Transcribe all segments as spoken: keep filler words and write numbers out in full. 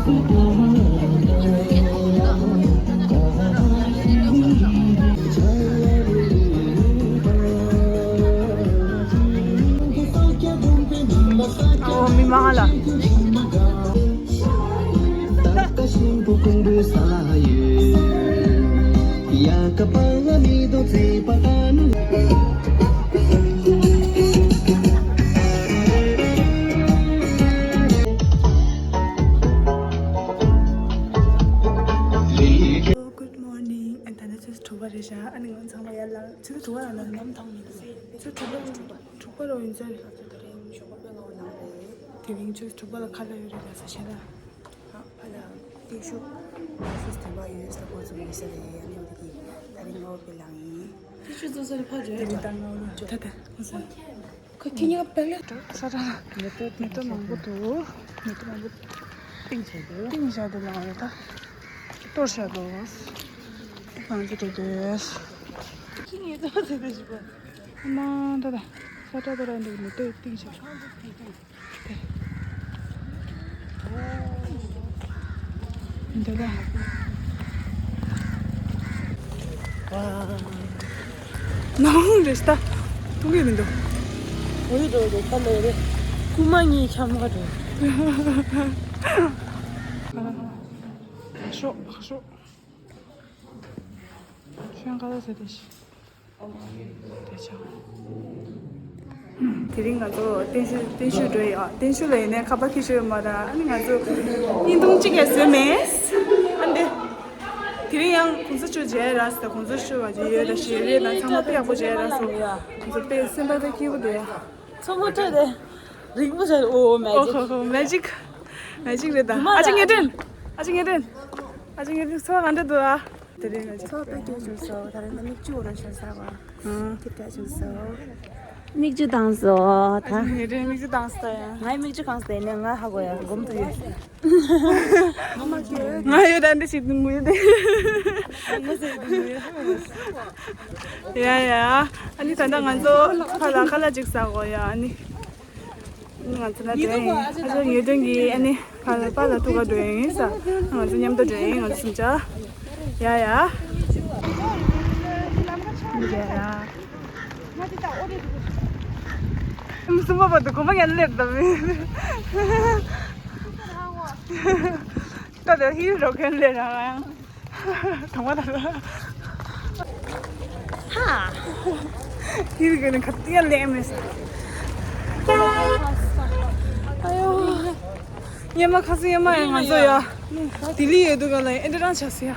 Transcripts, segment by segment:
ཨོ་མི་མང་ལ། Good morning. ཨ་ད་ནི་ཆུ་ཚོད་དྲུག་པ་རེད་ཤག་ཨ་ནི་ང་ཚང་མ་ཡར་ལངས། ཆུ་ཚོད་དྲུག་པ་ལ་ལངས་ནམ་ཐང་མི་འདུག་ཆུ་ཚོད་དྲུག་པ་དྲུག་པ་རོ་ཡིན་ཚར། ད་རིང་ཞོགས་པ་དཔེ་སྔ་པོ་ལངས་རེད། དེ་རིང་ཆུ་ཚོད་དྲུག་པ་ལ་ཁ་ལག་ཡོད་རེད་ལ་ས་ཆེ་ལ། ཨ་ཕ་ལ་ཏིག་ཤུ་སིས་དེ་བ་ཡོད་ས་གོ་ཚོད་ཡོད་ས་རེད། ཨ་ནི་འོ་དེ་གི་ད་རིང་སྔ་པོ་དཔེ་ལངས་ཡིན། ཏིག་ཤུ་ཚོད་ས་རེད་ཕ་རེད། དེ་རིང་ད་སྔ་པོ་ལངས་ད་ད་ང་ས། ཁོ་ཁྱི་ཉག་པེ་ལེ། ས་ཏྲ་མེ་ཏོག་མེ་ཏོག་མང་པོ་འདུག་མེ་ཏོག་མང་པོ། ཏིང་བྱ་འདུག་ཏིང་བྱ་འདུག་ལ་ཡོད་ད། གཏོར་བྱ་འདུག་གང་ཅི་འདུག་དེ། ཁྱི་ཉག་ཏོག་ཟེར་དེ་ཞིག་པ། མ་ད་ད། ས་ཏྲ་ད་ར་འདུག་མེ་ཏོག་ཏིང་བྱ། འདི་ལ། ནང་རེ་ལྟ། ཐུག་གི་མི་འདུག་འོ་ཡོད་འགྲོ་འགྲོ་ཁ་ལོ་རེ། རྐུ་མ་གཉིས་འཁྱམ་ག་འགྲོ། ཤོག་ཤོག་ཤོག་ཁ་ལ་ཟེར་དེ་ཤི། དེ་རིང་ང་ཚོ་བརྟན་བཞུགས་བརྟན་བཞུགས་འགྲོ་ཡི་ཨ། བརྟན་བཞུགས་ལ་ཡིན་ནའི་ཁ་པར་ཁྱེར་ཤོར་མ་ར། ཨ་ནི་ང་ཚོ་བརྙན་ཐུང་གཅིག་ཡང་བཟོས་མེད། ཨ་འདི། དེ་རིང་ཡང་གོང་ས་མཆོག་མཇལ་ར་ཟེར། གོང་ས་མཆོག་ག་ཅི་ཡོད་ད་ཞེས་རེད་ད། ཚང་མ་དཔེ་ཡག་པོ་མཇལ་ར་སོང་། ང་ཚོ་དཔེ་སེམས་པ་དཔེ་སྐྱིད་པོ་འདུག་ཡ། མཚོ་མོ་ཁྲོད་དེ་རིང་པོ་ཟེར། ཨོ་མེ་ཇིག་ཨོ་ཧོ་ཧོ་མེ་ཇིག་མེ་ཇིག་རེད་ད། ཨ་ཅེ་ངེས་དྲན། ཨ་ཅེ་ངེས་དྲན། ཨ་ཅེ་ངེས་དྲན་ཚོར་བ་ག་འདྲ་འདུག་ཨ། དེ་རིང་ང་ཚོ་དཔེ་སྐྱིད་བྱུང་སོང་། ད་རིང་ང་མིག་ཆུ་འོ་ར་ཤར་ས་བ། ཨང་། སྐྱིད་པ་བྱུང་སོང་། མིག་ཆུ་བཏང་སོང་ད། ངའི་རེད་མིག་ཆུ་བཏང་སོང་ཡ། ངའི་མིག་ཆུ་གང་སྟེ་ནས་ང་ཧ་གོ་ཡ་སྒོམ་ཐུབ་ཡོད། ང་ཡོད་ད་འདི་ཞིག་ངུ་ཡོད་དེ། ང་ཟེར་གི་ངུ་ཡོད། ཡ་ཡ། ཨ་ནི་ད་ལྟ་ང་ཚོ་ཕ་ལ་ཁ་ལག་ཅིག་ཟ་དགོས་ཡ། ཨ་ནི། ང་ཚོ་ལ་དེ་ཨ་ཅག་ཉེ་དོན་གྱི་ཨ་ནི་ཕ་ལ་པ་ལ་ཐུག་ག་འགྲོ་ཡིན་ས། ང་ཚོ་མཉམ་དུ་འགྲོ་ཡིན། ང་ཚོ་སུམ་ཅག་ཡ་ཡ། ཡ་ཡ། མི་སུམ་པ་བར་དུ་གོམ་པ་ཡར་སླེབས་དང་མི། ད་དེ་ཧིལ་རོ་ཁན་ལེ་རང་ཡང་། དང་པོ་དང་། ཧ། ཧིལ་གི་ནི་ཁ་ཏིའ་ལེ་མེ་ས། ཨ་ཡོ། ཉི་མ་ཁ་སང་ཉི་མ་ཡང་ང་ཚོ་ཡ། ལྡི་ལི་ཡོད་དུས་ག་ལ་ཨེ་འདྲ་རང་ཆགས་སོང་ཡ།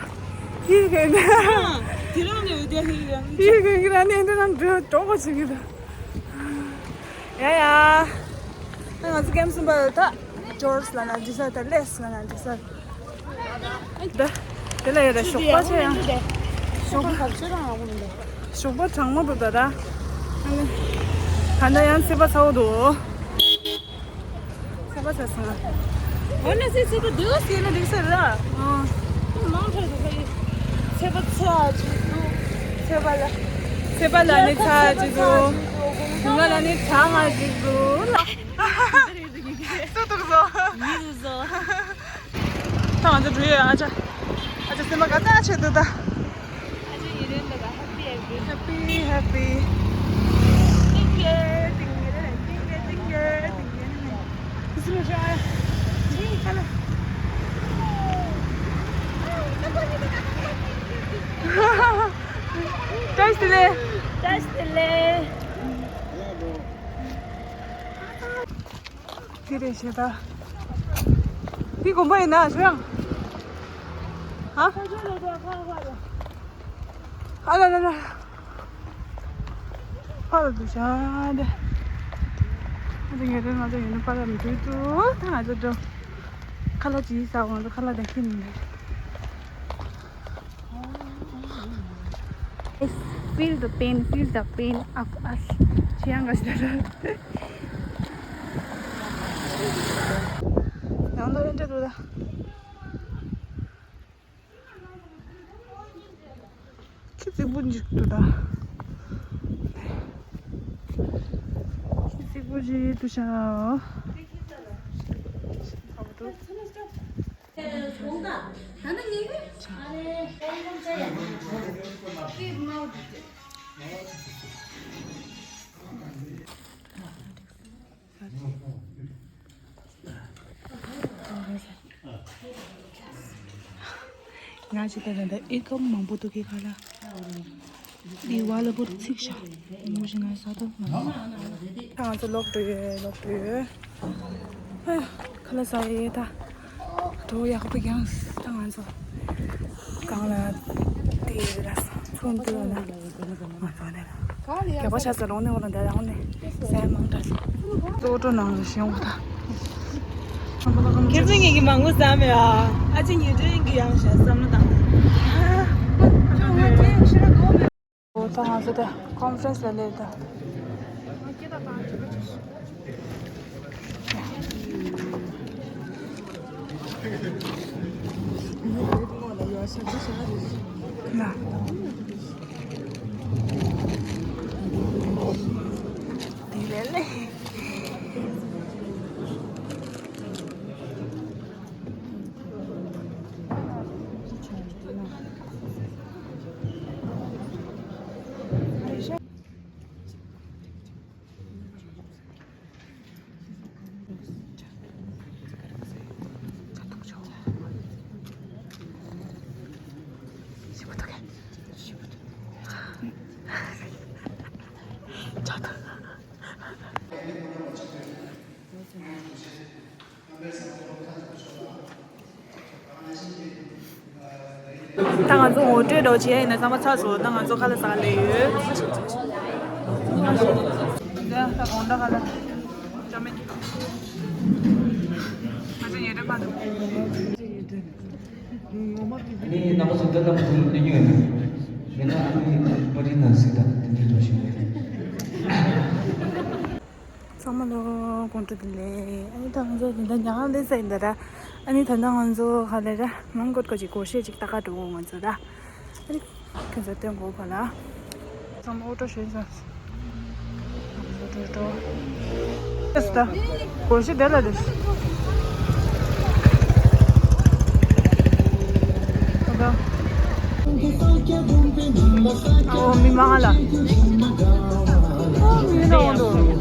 ཧིལ་གི་ནི། དེ་རང་ནས་འོད་ལྡན་ཧིལ་རང་། ཧིལ་གི་གི་རང་ནི་ཨེ་འདྲ་རང་འགྲོ་གྲོགས་པོ་བྱེད་གི་འདུག་ཡ་ཡ། ང་ཚོ་ཀེམ་གསུམ་པ་ད་ཇོར་ལ་ན་འདི་ས་ད་ལེས་ལ་ན་འདི་ས། ད་དེ་ལ་ཡ་ད་ཞོགས་པ་ཆེ་ཡང་ཞོགས་པ་ཞོགས་པ་གྲང་མོ་འདུག་ད་ད། ད་ད་ཡང་ཚེས་པ་ཚ་བོ་འདུག་ཚེས་པ་ཚ་སོང་། འོ་ན་ཚེས་ཚེས་པ་འདུག་ཟེར་ན་འགྲིག་ས་རེད། ཨ། མང་ཐོས་འདུག་ཁ་ཡི། ཚེས་པ་ཚ་ཅིག་འདུག་ཚེས་པ་ལ། ཚེས་པ་ལ་ནི་ཚ་ཅིག་འདུག་དགུན་ཁ་ལ་ནི་གྲང་ང་ཅིག་འདུག་ལ། སུ་འདུག་བཟོ། མི་འདུག་བཟོ། ད་ང་ཚོ་འགྲོ་ཡོད། ཨ་ཅག་ཨ་ཅག་སེམས་པ་ག་ཚ་ཆེ་འདུག་ད། ཨ་ཅག་ཉིན་རེ་འདུག་ད་ཧེ་པི་ཧེ་པི། ཧེ་པི་ཧེ་པི། ཏིང་ཡེ་ཏིང་ཡེ་ཏིང་ཡེ་ཏིང་ཡེ་ཏིང་ཡེ། ཨི་སི་ནུ་ཤ་ཨ་ཅི་ཁ་ལ། བཀྲ་ཤིས་བདེ་ལེགས། བཀྲ་ཤིས་བདེ་ལེགས། དེ་རེད་ཤེས་ད། འདི་དགོན་པ་ཡིན་ན་ཤོད་ཡང་། ཧ། ཨ་ལ་ལ་ལ། ཕ་ལ་འདུག་ཤ་དེ། ཨ་ཅག་ངེད་ཚོ་ང་ཚོ་ཡིན་ན་ཕ་ལ་མི་འདུག་ཏུ་ད་ང་ཚོ་འགྲོ། ཁ་ལག་ཅིག་ཟ། ང་ཚོ་ཁ་ལག་དེ་ཁྱིམ་ནས། Feel the pain, feel the pain of us. ཆེ་ཡང་ག་ཞིག་ད། ཡང་དུ་ཨེ་འདྲ་འདུག་ད། ཁྱི་རྫིག་པོ་ཅིག་འདུག་ད། ཁྱི་རྫིག་པོ་ཅིག་འདུག་ཤག་ཨ་འདུག། ང་ཅི་ལྟར་ད་ལྟ་ཨི་ཀམ་མང་པོ་འདུག་གི་ག་ལ། འདི་བ་ལ་བུར་ཚིག་ཤ། མུ་ཞིག་ང་ས་དོ་མ། ང་ཚོ་ལོག་འགྲོ་ཡོད། ལོག་འགྲོ་ཡོད། ཨ། ཁ་ལག་ཟ་ཡས་ད། དོ་ཡག་པོ་ཡང་ད་ང་ཚོ། གང་ལ་དེ་ར་ཚོན་དུ་ལ་ང་ཚོ་ནས་རྒྱ་པ་ཆ་ས་རོང་ནས་འོ་ལ་འདའ་རང་ནས་ཟ་མང་དྲགས། ཏོ་ཏོ་ནང་ལ་ཞེན་འོ་ད། ཁྱེད་ཚོ་ངེད་ཀྱི་མང་པོ་ཟ་མེད་ཨ། ཨ་ཅེ་ཉི་སྒྲོན་གྱི་ཡང་ཞག་བསམ་བློ་བཏང་། ད་ང་ཚོ་ད་ཀོན་ཧྥ་རན་སི་ལ་སླེབས་ད། ལ། དེ་ལས་ལས། ད་ང་ཚོ་ངོ་སྤྲོད་འདྲ་བོ་བྱེད་ཡ་ཡིན་ན་ཚང་མ་ཚར་སོང་། ད་ང་ཚོ་ཁ་ལག་ཟ་སླེབས་ཡོད། ད་ད་དགོང་དག་ཁ་ལག་ཅོ་མེད། ང་ཚོ་ཉལ་ཁྲི་ཕར་འདུག་ཨ་ནི་རྣམ་པ་ཚོ་འདི་ལྟ་བུ་ཐུག་ལ་སླེབས་རྒྱུ་ཡོད་ན། ཡིན་ན་ཨ་ནི་པར་རིས་ནང་གཟིགས་དང་དེ་འདྲའི་འགྲོ་བཞིན་ཡོད། ཚང་མ་ལོ་དགོང་དྲོ་བདེ་ལེགས། ཨ་ནི་ད་ང་ཚོ་དེ་འདྲ་ཉལ་ཁང་སླེབས་ས་ཡིན་ད་ར། ཨ་ནི་ད་ལྟ་ང་ཚོ་ག་ལེ་ར་མང་གོད་གོ་ཅིག་སྒོར་གཞས་ཅིག་ལྟ་ག་འགྲོ་ང་ཚོ་ར། ཨ་ནི་ཁྱོད་ཚོ་སྟོན་དགོས་ག་ལ། ཚང་མ་ཨོ་ཏོ་ཞོན་སོང་། ཨོ་ཏོ་ཏོ། ཨེ་སི་ད། སྒོར་གཞས་དེ་ལ་རེད། ཨོ་མི་མང་ལ། ཨོ་མི་ནང་དུ།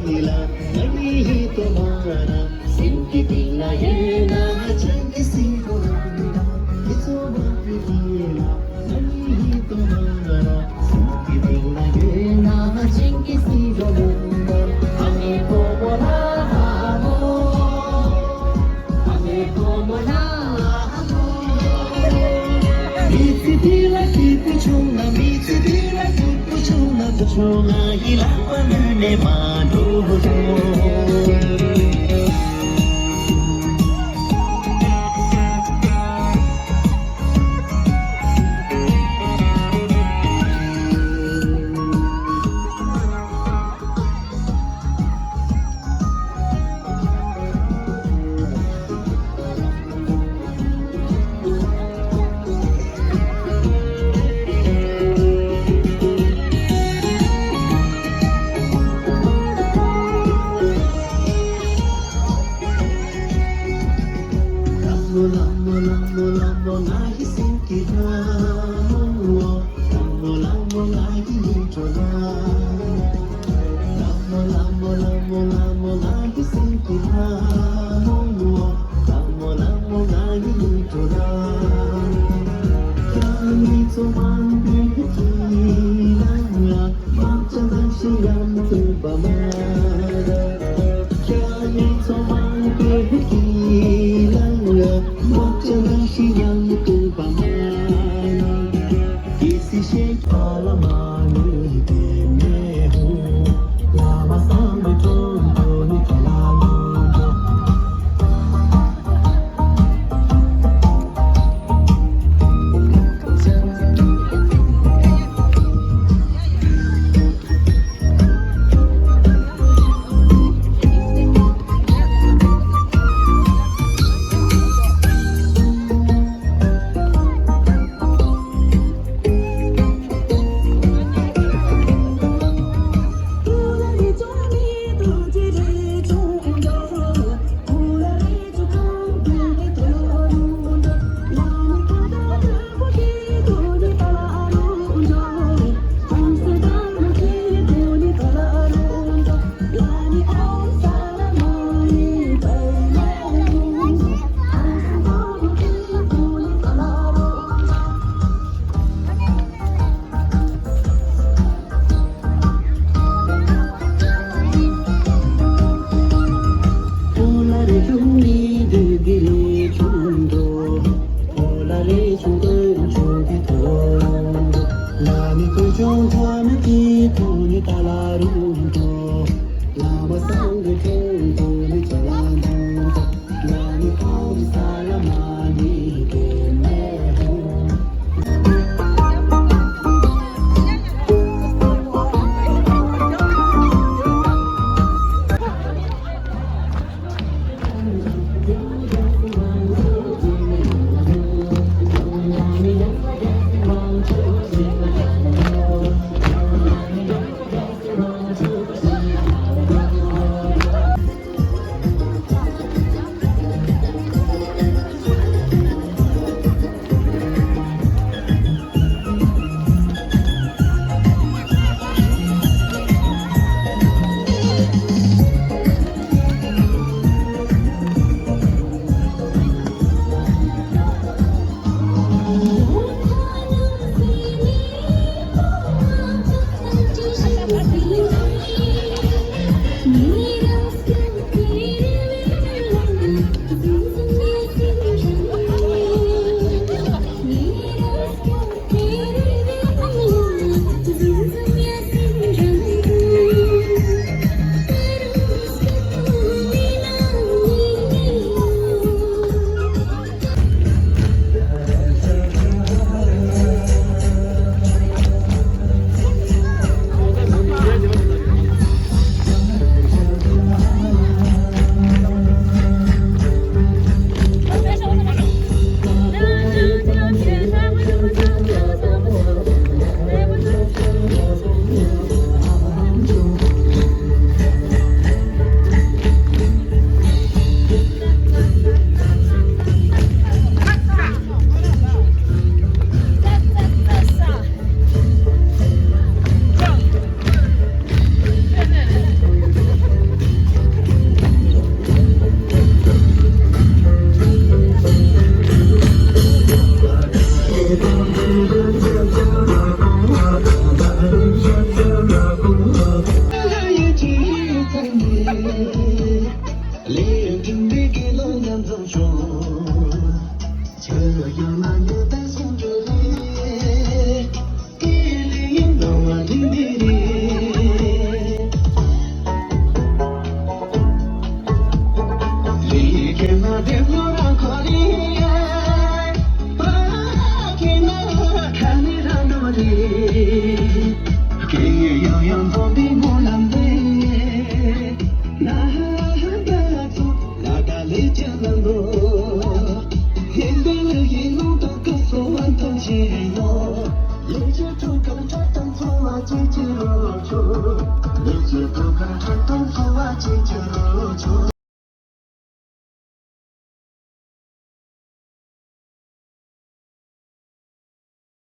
མི་ཚེ་འདི་ལ་སྐྱིད་པོ་བྱུང་ན། མི་ཚེ་འདི་ལ་སྐྱིད་པོ་བྱུང་ན། ཁྱོད་ང་ཡི་ལག་པ་ལུས་ནས་མ་འགྲོ།